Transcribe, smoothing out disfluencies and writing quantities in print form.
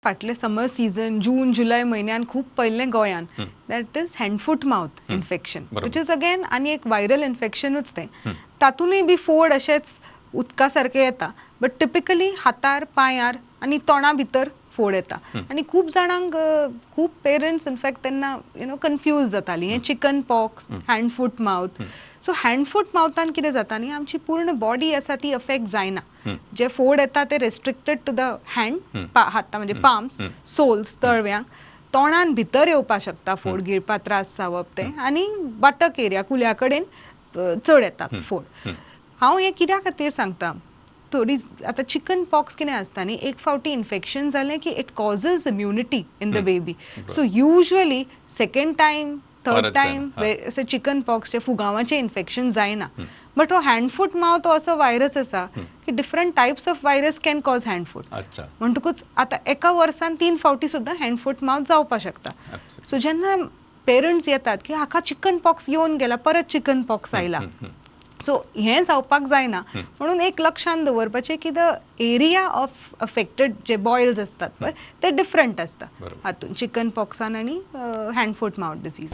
फाटले summer season, जून जुलय म्हयन्यान खूब पळयल्लें गोंयान, that is hand foot mouth infection, which is again आनी एक व्हायरल इन्फेक्शनूच तें. तातूंतय बी फोड अशेच उदका सारके येता, बट टिपिकली हातार, पांयार आनी तोंडा भितर फोड येता. आनी खूब जाणांक, खूब पेरंट्स इनफॅक्ट तेन्ना you know confuse जाताली, हें chicken pox, hand foot mouth. So hand foot माउथान कितें जाता न्ही, आमची पूर्ण बॉडी आसा ती अफेक्ट जायना. जे फोड येता ते रेस्ट्रिक्टेड टू the hand, हाता म्हणजे पाम्स, सोल्स, तळव्यांक. तोंडान भितर येवपाक शकता फोड, गिळपा त्रास जावप ते, आनी बटक एरिया, कुल्या कडेन चड येतात फोड. हांव हें कित्या खातीर सांगता, थोडी आतां चिकन पॉक्स कितें आसता न्ही, एक फावटी इन्फेक्शन जालें की it causes immunity in the baby. So usually second time, third परत टायम जायना. अशें चिकन पॉक्सचे, फुगांवाचें इन्फेक्शन जायना. बट हो हँड फूट माउथ हो असो व्हायरस आसा की different types of virus can cause hand foot. म्हणटकूच आतां एका वर्सान तीन फावटी सुद्दां हँड फूट माउथ जावपाक शकता. सो जेन्ना पेरंट्स येतात की हाका चिकन पॉक्स येवन गेला, परत चिकन पॉक्स आयला, सो हें जावपाक जायना म्हणून एक लक्षान दवरपाचें की the area of affected J boils आसतात पळय, ते डिफरंट आसता हातून, चिकन पॉक्सान आनी हँड फूट माउथ डिजीज.